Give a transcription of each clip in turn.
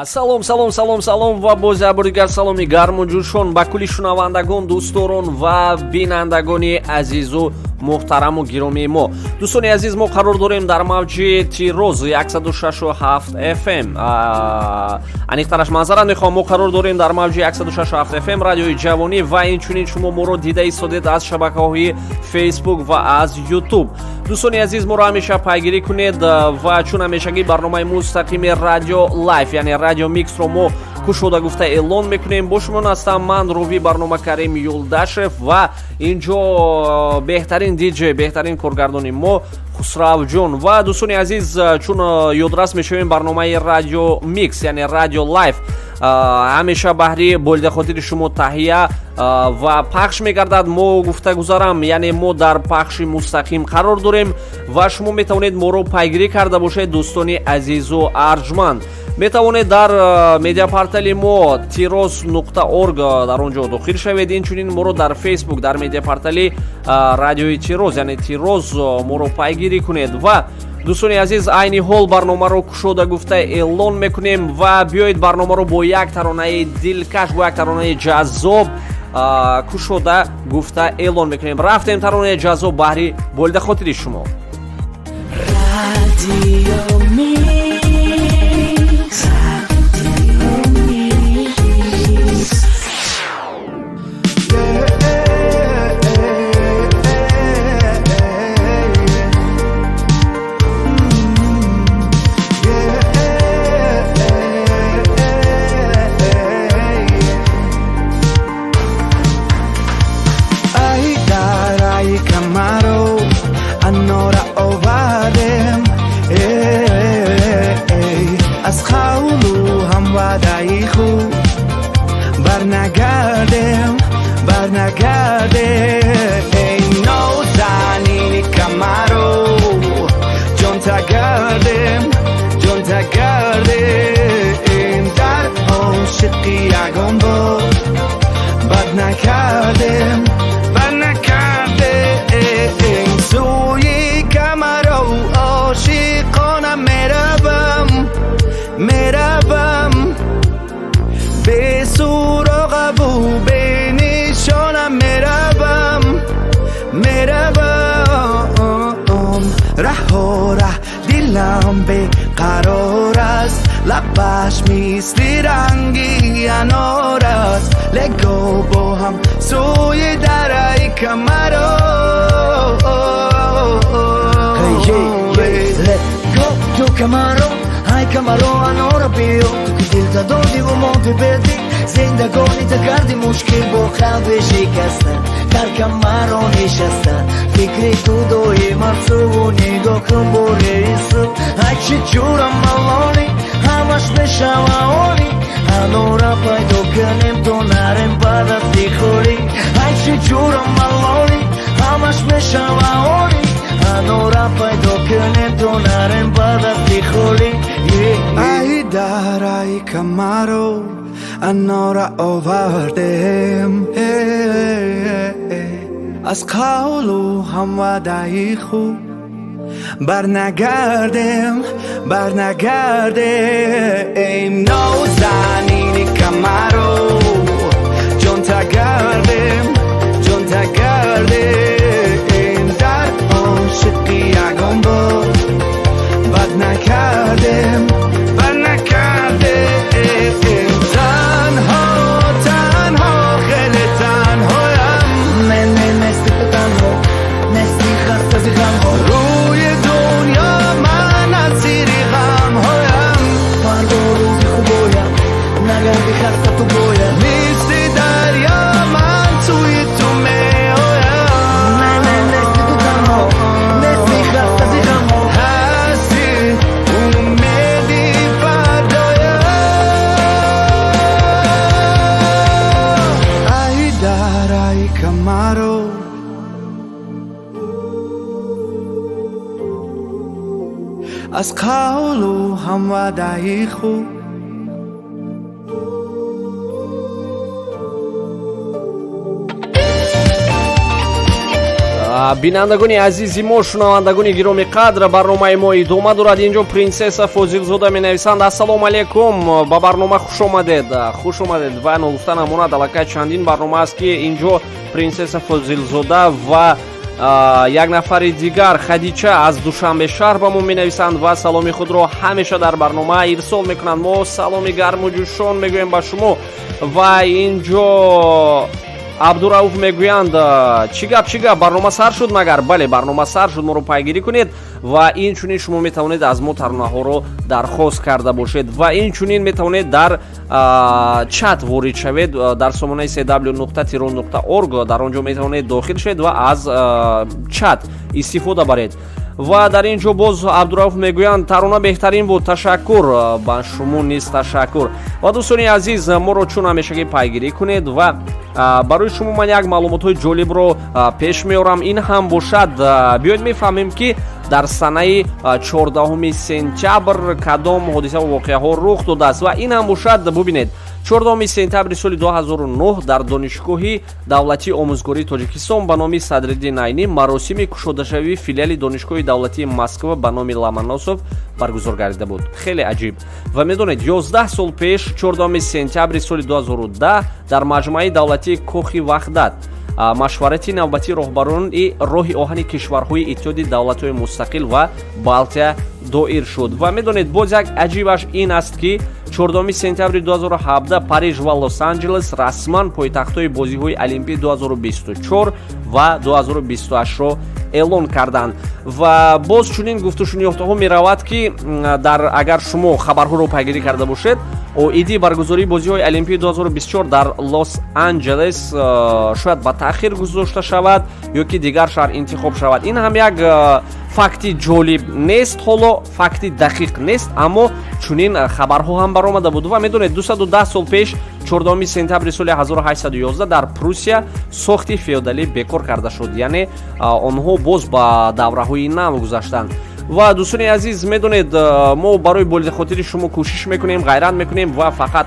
Салом, салом, салом, салом ва боз як бори дигар саломи гарму ҷӯшон ба кулли шунавандагон, дӯстдорон ва бинандагони азизу муҳтараму гиромии мо. Дӯстони азиз, мо қарор дорем дар мавҷи Тироз 106,7 FM. Аниқтараш, маъзарат мехоҳам, мо қарор дорем дар мавҷи 106,7 FM радиои ҷавонӣ ва инчунин шумо моро дида истодед аз шабакаҳои Фейсбук ва аз Ютуб. Дӯстони азиз, моро ҳамеша пайгирӣ кунед ва чун ҳамешагӣ барномаи мустақими Радио Лайф, яъне Радио Миксро мо кушода гуфта эълон мекунем. Бо шумо ҳастам ман, ровии барнома Карим Юлдашев, ва инҷо беҳтарин диҷей, беҳтарин коргардони мо Хусравҷон. Ва дӯстони азиз, чун ёдрас мешавем, барномаи Радио Микс, яъне Радио Лайф, ҳамеша баҳри болидахотири шумо таҳия ва пахш мегардад. Мо гуфта гузарам, яъне мо дар пахши мустақим қарор дорем ва шумо метавонед моро пайгирӣ карда бошед. Дӯстони азизу арҷманд, метавонед дар медиапортали мо tiroz.org, дар он ҷо дохил шавед. Инчунин моро дар Фейсбук, дар медиапортали радиои Тироз, яъне Тироз, моро пайгирӣ кунед. Ва дӯстони азиз, айни ҳол барномаро кушода гуфта эълон мекунем ва биёед, барномаро бо як таронаи дилкаш, бо як таронаи ҷаззоб кушода гуфта эълон мекунем. Рафтем, таронаи ҷаззоб баҳри болидахотири шумо. Радио Микс, Радио Микс. Ай дараи Камаро анора овардем, эй, аз қавлу ҳам ваъдаи худ барнагардем, барнагардем. Эй нозанини Камаро, ҷонта гардем, ҷонта гардем, дар ошиқӣ ягон бор бад накардем, бад накардем. Сӯи Камаро ошиқона меравам, меравам, бесуроғаву бенишона меравам, меравам. Раҳо раҳ, дилам беқарор аст, лабаш мисли ранги анор аст. Лего бо ҳам сӯи дараи Камаро. Hey, yeah, yeah, let go to Camaro. Ай Камаро, анора биё, ту ки дилта додиву монди беди, зиндагонита карди мушкил, бо қалби шикаста дар Камаро нишаста, фикри ту доима суву нигоҳ кун бори суб. Ай чӣ ҷурам малолӣ, ҳамаш мешава олӣ, анора пайдо кунем, то нарем ба дасти холӣ. Ай чӣ ҷурам малолӣ, ҳамаш мешава олӣ, анора пайдо кунем, то нарем ба дасти холӣ. Ай дараи Камаро анора овардем, аз қавлу ҳам ваъдаи худ барнагардем, барнагардем. Нозанини Камаро, ҷонта гардем, ҷонта гардем, дар ошиқӣ ягон бор бад накардем, бад накардем. Танҳо, танҳо, хеле танҳоям. Не, не, нести ту танҳо, нести хаста зи ғамҳо. Рӯи дунё ман асири ғамҳоям. Фардо рӯзи хуб ояд, нагарди хаста ту бояд. Мисли дарё ман сӯи ту меоям. Не, не, нести ту танҳо, нести хаста зи ғамҳо. Ҳасти умеди фардоям. Ай дараи Камаро. Аз қавлу ҳам ваъдаи худ. Бинандагони азизи мо, шунавандагони гиромӣ қадр, барномаи мо идома дорад. Инҷо Принсесса Фозилзода менависанд: «Ассалому алайкум, ба барнома хуш омадед». Хуш омадед. Ва ногуфта намонад, аллакай чандин барнома аст, ки инҷо Принсесса Фозилзода ва як нафари дигар, Хадича аз Душанбе шаҳр, ба мо менависанд ва саломи худро ҳамеша дар барнома ирсол мекунанд. Мо саломи гарму ҷӯшон мегӯем ба шумо. Ва инҷо Абдурауф мегӯянд: «Чӣ гап, чӣ гап, барнома сар шуд магар?» Бале, барнома сар шуд, моро пайгирӣ кунед. Ва инчунин шумо метавонед аз мо таронаҳоро дархост карда бошед ва инчунин метавонед дар чат ворид шавед дар сомонаи cw.tiron.org. Дар он ҷо метавонед дохил шавед ва аз чат истифода баред. Ва дар ин ҷо боз Абдурауф мегӯянд: «Тарона беҳтарин буд, ташаккур». Ба шумо низ ташаккур. Ва дӯстони азиз, моро чун ҳамешагӣ пайгирӣ кунед ва барои шумо ман як маълумотҳои ҷолибро пеш меорам. Ин ҳам бошад, биёед мефаҳмем, ки дар санаи 14 сентябр кадом ҳодисаву воқеаҳо рух додааст. Ва ин ҳам бошад, бубинед, 14 сентябри соли 2009 дар Донишгоҳи давлатии омӯзгории Тоҷикистон ба номи Садриддин Айнӣ маросими кушодашавии филиали Донишгоҳи давлатии Москва ба номи Ломоносов баргузор гардида буд. Хеле аҷиб. Ва медонед, 11 сол пеш, 14 сентябри соли 2010, дар Маҷмӯаи давлатии Кохи Ваҳдат машварати навбатии роҳбарони роҳи оҳани кишварҳои Иттиҳоди Давлатҳои Мустақил ва Балтия доир шуд. Ва медонед, боз як аҷибаш ин аст, ки 14 сентябри 2017 Париж ва Лос-Анҷелес расман пойтахтҳои бозиҳои Олимпии 2024 ва 2028-ро эълон карданд. Ва боз чунин гуфтушунёфтаҳо меравад, ки дар агар шумо хабарҳоро пайгирӣ карда бошед, оиди баргузории бозиҳои Олимпии 2024 дар Лос Анҷелес шояд ба таъхир гузошта шавад ё ки дигар шаҳр интихоб шавад. Ин ҳам як факти ҷолиб нест, ҳоло факти дақиқ нест, аммо чунин хабарҳо ҳам баромада буд. Ва медонед, 210 сол пеш, 14 сентябри соли 1811, дар Пруссия сохти феодалӣ бекор карда шуд, яъне онҳо боз ба давраҳои нав гузаштанд. Ва дӯстони азиз, медонед, мо барои болидахотири шумо кӯшиш мекунем, ғайрат мекунем ва фақат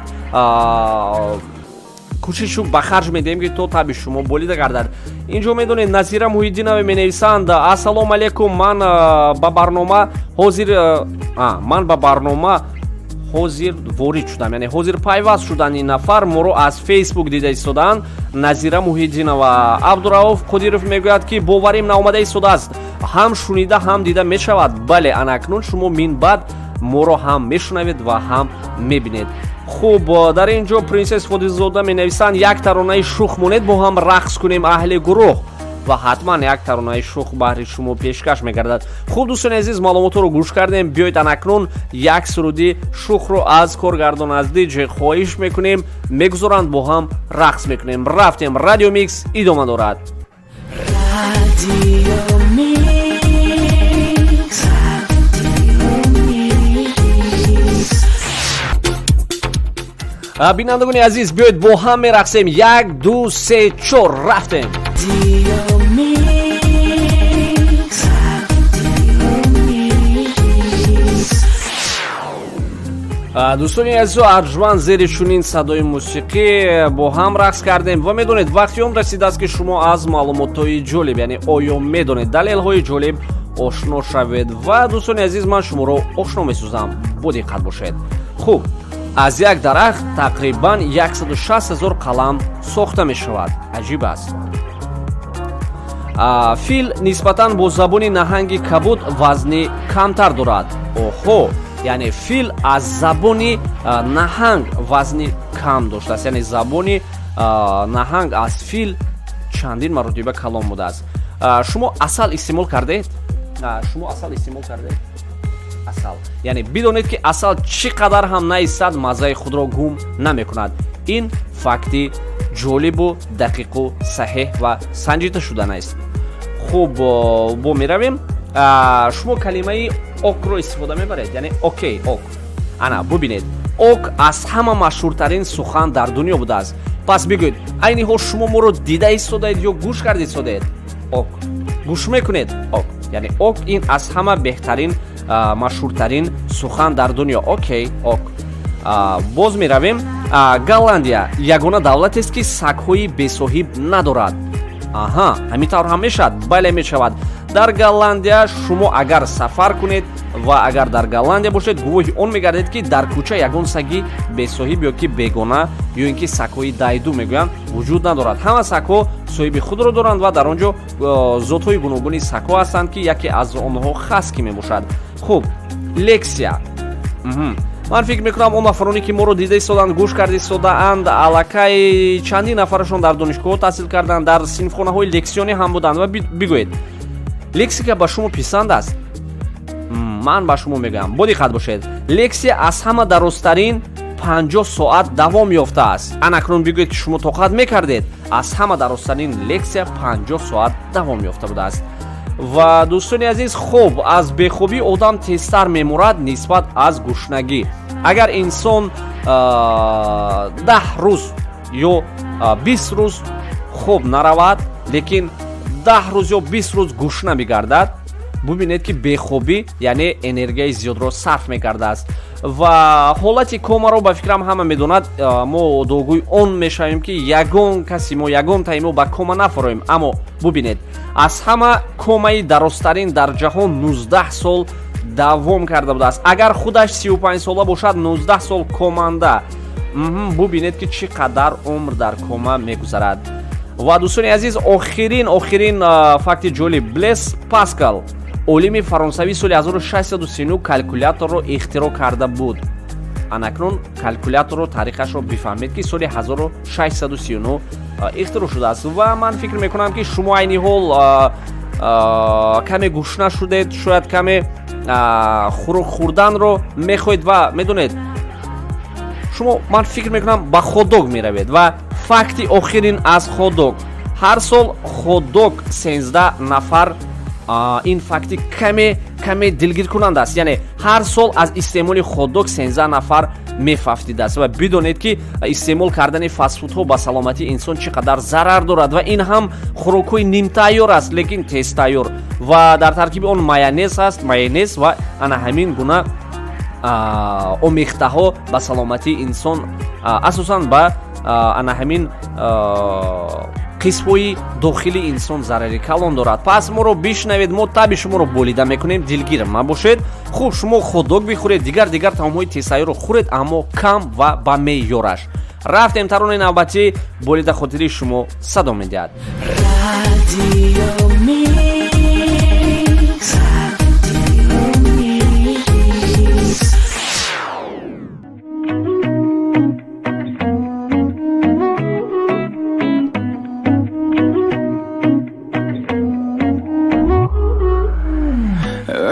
кӯшишу ба харҷ медиҳем, ки то таби шумо болида гардад. Инҷо, медонед, Назира Муҳиддинова менависанд: «Ассалому алайкум, ман ба барнома ҳозир ворид шудам», яъне ҳозир пайваст шудан. Ин нафар моро аз Фейсбук дида истодаанд, Назира Муҳиддинова. Абдурауф Қодиров мегӯяд, ки боварим наомада истодааст, ҳам шунида, ҳам дида мешавад. Бале, анакнун шумо минбаъд моро ҳам мешунавед ва ҳам мебинед. Хуб, дар ин ҷо Принсесс Фодилзода менависанд: «Як таронаи шух монед, бо ҳам рақс кунем, аҳли гурӯҳ». Ва ҳатман як таронаи шух баҳри шумо пешкаш мегардад. Хуб, дӯстони азиз, маълумотҳоро гӯш кардем. Биёед, анакнун як суруди шухро аз коргардон, аз диҷей хоҳиш мекунем, мегузоранд, бо ҳам рақс мекунем. Рафтем, Радио Микс идома дорад. Радио Микс. Радио Микс. Бинандагони азиз, биёед бо ҳам мерақсем. Як, ду, се, чор, рафтем. Радио Микс. Радио Микс. Дӯстони азизу арҷманд, зери чунин садои мусиқӣ бо ҳам рақс кардем. Ва медонед, вақти он расидааст, ки шумо аз маълумотҳои ҷолиб, яъне оё медонед, далелҳои ҷолиб ошно шавед. Ва дӯстони азиз, ман шуморо ошно месозам, бодиққат бошед. Хуб, аз як дарахт тақрибан 160 ҳазор қалам сохта мешавад. Аҷиб аст. Фил нисбатан бо забони наҳанги кабуд вазни камтар дорад. Оҳо, яъне фил аз забони наҳанг вазни кам доштааст, яъне забони наҳанг аз фил чандин маротиба калон будааст. Шумо асал истеъмол кардед? Шумо асал истеъмол кардед? Асал, яъне бидонед, ки асал чӣ қадар ҳам наистад, маззаи худро гум намекунад. Ин факти ҷолибу дақиқу саҳеҳ ва санҷида шуданаст. Хуб, бо меравем. Шумо калимаи окро истифода мебаред, яъне окей, ок. Ана бубинед, ок аз ҳама машҳуртарин сухан дар дунё будааст. Пас бигӯед, айни ҳол шумо моро дида истодаед ё гӯш карда истодаед? Ок, гӯш мекунед? Ок, яъне ок ин аз ҳама беҳтарин, машҳуртарин сухан дар дунё. Окей, ок. Боз меравем. Голландия ягона давлатест, ки сагҳои бесоҳиб надорад. Аҳа, ҳамин тавр ҳам мешавад? Бале, мешавад. Дар Голландия шумо агар сафар кунед ва агар дар Голландия бошед, гувоҳи он мегардед, ки дар кӯча ягон саги бесоҳиб ё ки бегона, ё ин ки сагҳои дайду мегӯянд, вуҷуд надорад. Ҳама сагҳо соҳиби худро доранд ва дар он ҷо зотҳои гуногуни сагҳо ҳастанд, ки яке аз онҳо хаски мебошад. Хуб, лексия. Ман фикр мекунам, он нафароне, ки моро дида истоданд, гӯш карда истодаанд, аллакай чандин нафарашон дар донишгоҳҳо таҳсил карданд, дар синфхонаҳои лексионӣ ҳам буданд. Ва бигӯед, лексика ба шумо писанд аст? Ман ба шумо мегӯям, бодиққат бошед: лексия аз ҳама дарозтарин 50 соат давом ёфтааст. Анакнун бигӯед, ки шумо тоқат мекардед? Аз ҳама дарозтарин лексия 50 соат давом ёфта будааст. Ва, дӯстони азиз, хоб аз бехобӣ одам тезтар мемурад нисбат аз гушнагӣ. Агар инсон 10 рӯз ё 20 рӯз хоб наравад, лекин 10 рӯз ё 20 рӯз гушна бигардад, бубинед, ки бехобӣ, яъне энергияи зиёдро сарф мекардааст. Ва ҳолати комаро, ба фикрам, ҳама медонад. Мо дуогӯи он мешавем, ки ягон каси мо, ягон таи мо ба кома нафароем. Аммо бубинед, аз ҳама комаи дарозтарин дар ҷаҳон 19 сол давом карда будааст. Агар худаш 35 сола бошад, 19 сол команда. Бубинед, ки чӣ қадар умр дар кома мегузарад. Ва, дӯстони азиз, охирин факти ҷолиб: Блес Паскал, олими фаронсавӣ, соли 1639 калькуляторро ихтироъ карда буд. Анакнун калькуляторро таърихашро бифаҳмед, ки соли 1639 ихтироъ шудааст. Ва ман фикр мекунам, ки шумо айни ҳол каме гушна шудед, шояд каме хӯрок хӯрданро мехоҳед ва медонед, шумо, ман фикр мекунам, ба хот-дог меравед. Ва факти охирин аз хот-дог: ҳар сол хот-дог 13 нафар. Ин факти каме дилгиркунанда аст, яъне ҳар сол аз истеъмоли хот-дог 13 нафар мефавтидааст. Ва бидонед, ки истеъмол кардани фастфудҳо ба саломатии инсон чӣ қадар зарар дорад. Ва ин ҳам хӯрокҳои нимтайёр аст, лекин тезтайёр, ва дар таркиби он майонез аст, майонез ва ана ҳамин гуна омехтаҳо ба саломатии инсон, асосан ба ана ҳамин қисмҳои дохили инсон зарари калон дорад. Пас моро бишнавед, мо таби шуморо болида мекунем, дилгир мабошед. Хуб, шумо хот-дог бихӯред, дигар таомҳои тезтайёрро хӯред, аммо кам ва ба меъёраш. Рафтем, таронаи навбатӣ болида хотири шумо садо медиҳад. Radio Mix. Radio Mix.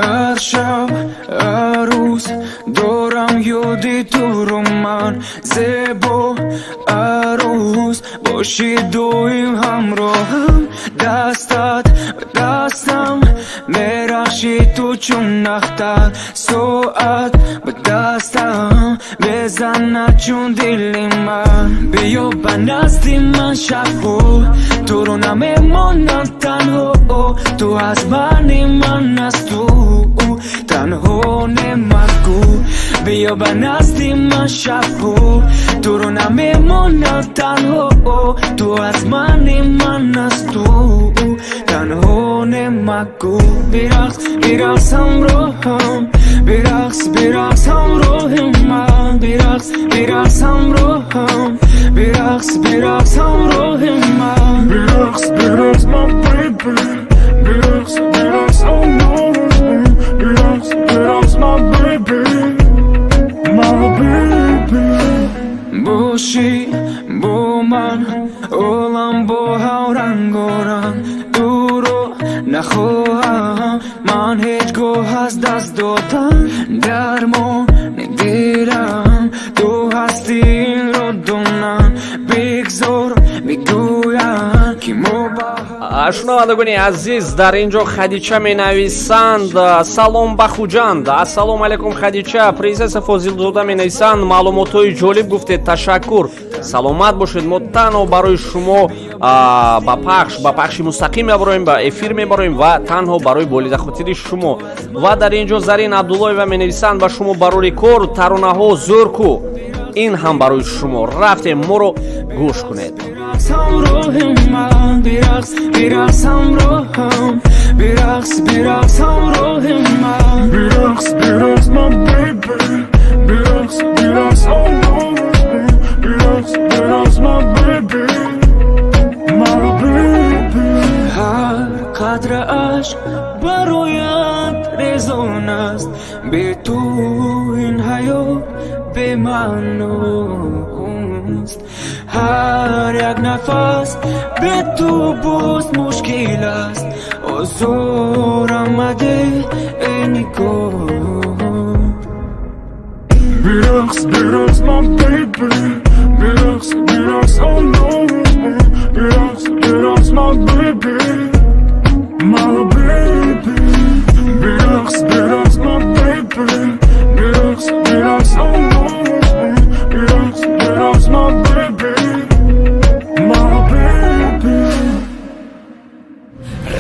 Ҳар шаб, ҳар рӯз дорам ёди туро ман, зебо арӯз, боши доим ҳамроҳам, дастат ба дастам, мерахши ту чун ахтар, соат ба дастам мезанад чун дили ман. Биё ба назди ман шабҳо, туро намемонам танҳо, ту аз мани, ман аз ту, танҳо немагӯ. Биё ба назди ман шабҳо, туро намемонам танҳо, ту аз мани, ман аз ту, танҳо немагӯ. Бирақс, бирақс ҳамроҳам, бирақс, бирақс ҳамроҳи ман, бирақс, бирақс ҳамроҳам, бирақс, бирақс ҳамроҳи ман, бирақс, бирақс, my baby, бирақс, бирақс, oh no, бирақс, бирақс, my baby, my baby. Бошӣ бо ман, олам бо ҳам рангоранг, туро нахоҳам ман ҳеҷ гоҳ аз даст додан. Дармони дилам ту ҳастӣ, инро донам, бигзор бигӯянд, ки мо ба Шунавандагони азиз, дар ин ҷо Хадича менависанд: «Салом ба Хуҷанд». Ассалому алайкум, Хадича. Принсесса Фозилзода менависанд: «Маълумотҳои ҷолиб гуфтед, ташаккур, саломат бошед». Мо танҳо барои шумо ба пахши мустақим мебароем, ба эфир мебароем ва танҳо барои болидахотири шумо. Ва дар ин ҷо Зарин Абдуллоева менависанд: «Ба шумо барори кор, таронаҳо зӯр ку». Ин ҳам барои шумо. Рафтем, моро гӯш кунед. Бирақс ҳамроҳи ман, бирақс, бирақс ҳамроҳам, бирақс, бирақс ҳамроҳи ман. Бирақс, бирақс, my baby. Бирақс, бирақс, oh no. Бирақс, бирақс, my baby. My baby. Ҳар қатра ашк бароят резон аст, бе ту ин ҳаёт бемаъност. Ҳар як нафас бе ту боз мушкил аст, озорам маде, эй нигоҳ. Бирақс, бирақс, my baby. Бирақс, бирақс, oh no. Бирақс, бирақс, my baby. My baby. Бирақс, бирақс, my baby. Бирақс, бирақс, oh no. Бирақс, бирақс, my baby. My baby.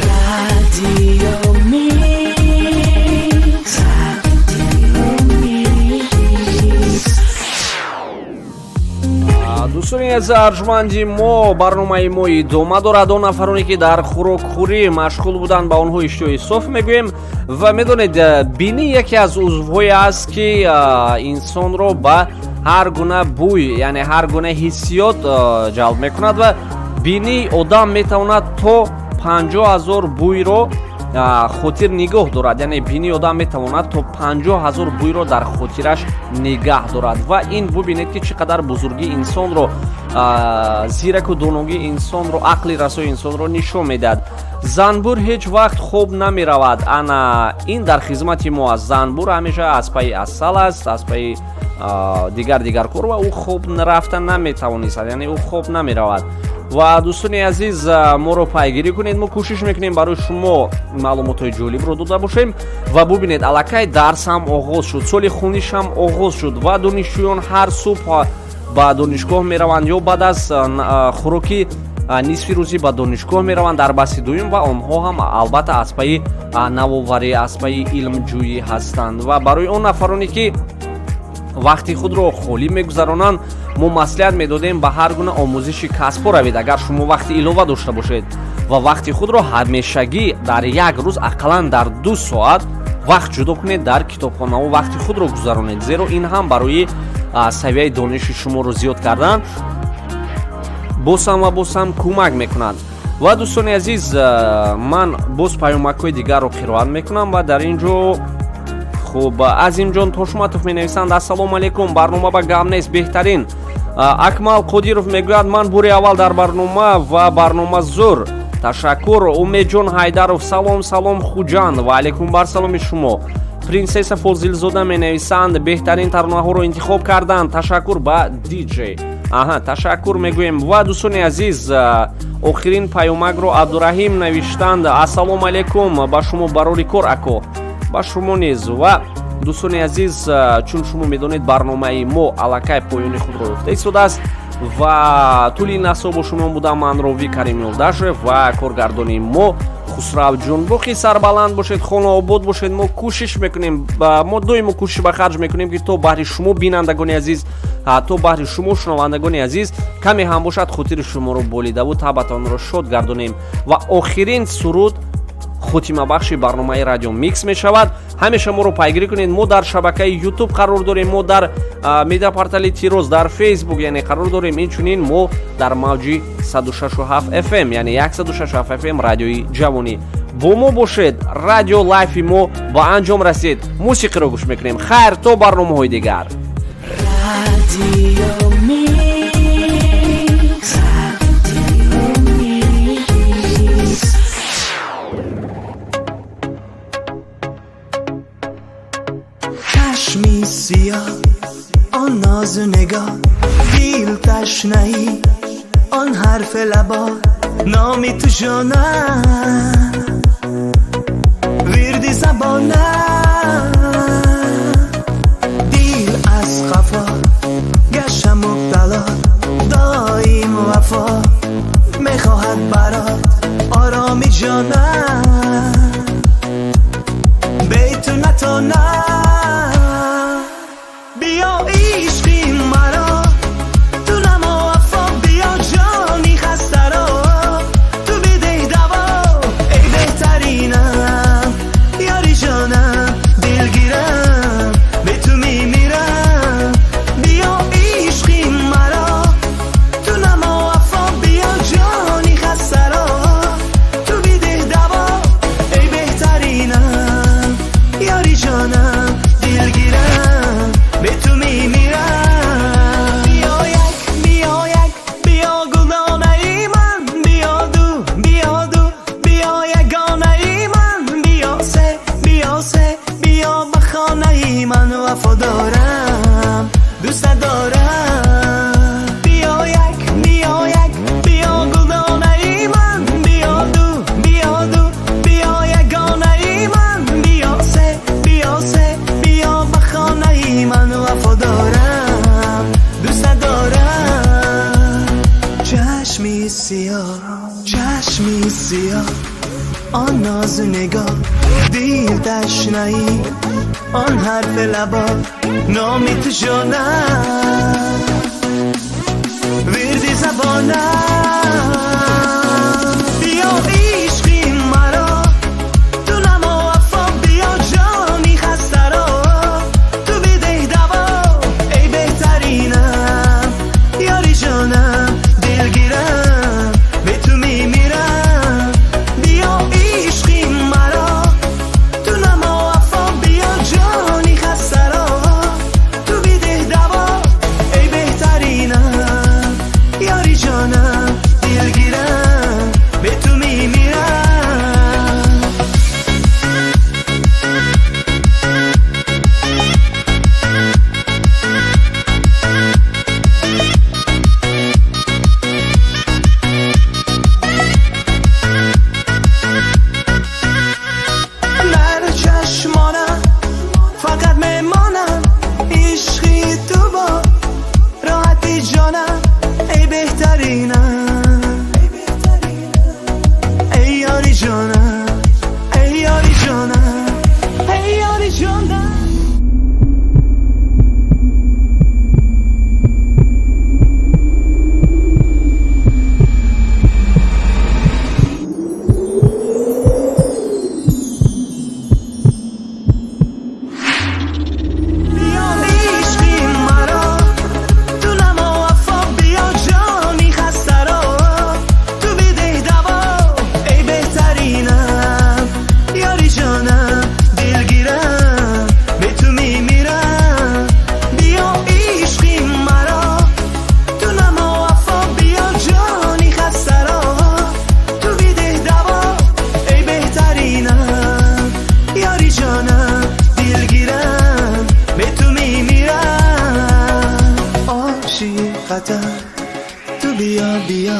Radio Mix. Radio Mix. Дӯстони аз арҷманди мо, барномаи мо идома дорад. Он нафароне, ки дар хӯрокхӯрӣ машғул буданд, ба онҳо иштиҳои соф мегӯем. Ва медонед, бинӣ яке аз узвҳое аст, ки инсонро ба ҳар гуна бӯй, яъне ҳар гуна ҳиссиёт ҷалб мекунад. Ва бинии одам метавонад то 50 000 бӯйро хотир нигоҳ дорад, яъне бинии одам метавонад то 50 000 бӯйро дар хотираш нигаҳ дорад. Ва ин бубинед, ки чӣ қадар бузургии инсонро, зираку доногии инсонро, ақли расои инсонро нишон медиҳад. Занбур ҳеҷ вақт хоб намеравад. Ана ин дар хизмати мо аст. Занбур ҳамеша аз пайи асал аст, аз пайи дигар дигар кор, ва ӯ хоб рафта наметавонистад, яъне ӯ хоб намеравад. Ва дӯстони азиз, моро пайгирӣ кунед. Мо кӯшиш мекунем, барои шумо маълумотҳои ҷолибро дода бошем. Ва бубинед, аллакай дарс ҳам оғоз шуд, соли хониш ҳам оғоз шуд ва донишҷӯён ҳар субҳ ба донишгоҳ мераванд ё баъд аз хӯроки нисфи рӯзӣ ба донишгоҳ мераванд дар баси дуюм. Ва онҳо ҳам албатта аз пайи навоварӣ, аз пайи илмҷӯӣ ҳастанд. Ва барои он нафароне, ки вақти худро холӣ мегузаронанд, мо маслиҳат медодем, ба ҳар гуна омӯзиши касбҳо равед. Агар шумо вақти илова дошта бошед ва вақти худро ҳамешагӣ дар як рӯз ақаллан дар 2 соат вақт ҷудо кунед, дар китобхонаҳо вақти худро гузаронед, зеро ин ҳам барои савияи дониши шуморо зиёд кардан боз ҳам ва боз ҳам кӯмак мекунад. Ва дӯстони азиз, ман боз паёмакҳои дигарро қироат мекунам. Ва дар ин ҷо, хуб, Азимҷон Тошматов менависанд: «Ассалому алайкум, барнома ба гап нест, беҳтарин». Акмал Қодиров мегӯяд: «Ман бори аввал дар барнома ва барнома зӯр, ташаккур». Умедҷон Ҳайдаров: «Салом, салом, Хуҷанд». Ва алайкум бар саломи шумо. Принсесса Фозилзода менависанд: «Беҳтарин таронаҳоро интихоб карданд, ташаккур ба диҷей». Аҳа, ташаккур мегӯем. Ва дӯстони азиз, охирин паёмакро Абдураҳим навиштанд: «Ассалому алайкум ба шумо, барори кор, ако». Ба шумо низ. Ва дӯстони азиз, чун шумо медонед, барномаи мо аллакай поёни худро ёфта истодааст. Ва тӯли ин лаҳза бо шумо будам ман, ровӣ Карим Ёлдашев, ва коргардони мо Хусравҷон. Боқӣ сарбаланд бошед, хонаобод бошед. Мо кӯшиш мекунем, мо доимо кӯшиш ба харҷ мекунем, ки то баҳри шумо, бинандагони азиз, то баҳри шумо, шунавандагони азиз, каме ҳам бошад, хотири шуморо болидаву табатонро шод гардонем. Ва охирин суруд хотимабахши барномаи Радио Микс мешавад. Ҳамеша моро пайгирӣ кунед. Мо дар шабакаи Ютуб қарор дорем, мо дар медиапортали Тироз, дар Фейсбук, яъне қарор дорем. Инчунин мо дар мавҷи 106 фм, яъне 106 фм, Радиои Ҷавонӣ. Бо мо бошед. Радио лайфи мо ба анҷом расид. Мусиқиро гӯш мекунем. Хайр, то барномаҳои дигар. Radio Mix. Radio Mix. Чашми сиёҳ, он нозу нигоҳ, дил ташнаӣ, он ҳарфи лабо, номи ту жона, вирди забона. Дил аз хафо гаша мубтало, доим вафо мехоҳад барот, ороми ҷона, бе ту натона. Биё, ишқи маро ту намо, вафо, биё, ҷони. Вафодорам, дӯстат дорам. Биё як, биё як, биё гулдонаи ман. Биё ду, биё ду, биё ягонаи ман. Биё се, биё се, биё ба хонаи ман. Вафодорам, дӯстат дорам. Чашми сиёҳ, чашми сиёҳ, он нозу нигоҳ, дил ташнаи он ҳарфи лабо, номи ту ҷонам, вирди забонам. Биё ишқи маро ту намо вафо, биё ҷони хастаро ту бидеҳ даво. Эй беҳтаринам, ёри ҷонам, дилгирам, бе ту мемирам. Биё ишқи маро ту намо вафо, биё ҷони хастаро ту бидеҳ даво. Эй беҳтаринам, ёри ҷонам, дилгирам, бе ту мемирам. Дар чашмонам фақат мемонам ишқи ту бо роҳати ҷонам. Эй беҳтаринам, эй ёри ҷонам, эй ёри ҷонам, эй ёри ҷонам. Биё ишқи маро ту намо вафо, биё ҷони хастаро ту бидеҳ даво. Эй беҳтаринам, ёри ҷонам, дилгирам, бе ту мемирам. Биё ишқи маро ту намо вафо, биё ҷони хастаро ту бидеҳ даво. Эй беҳтаринам, ёри ҷонам, дилгирам, бе ту мемирам. Ошиқатам, ту биё, биё.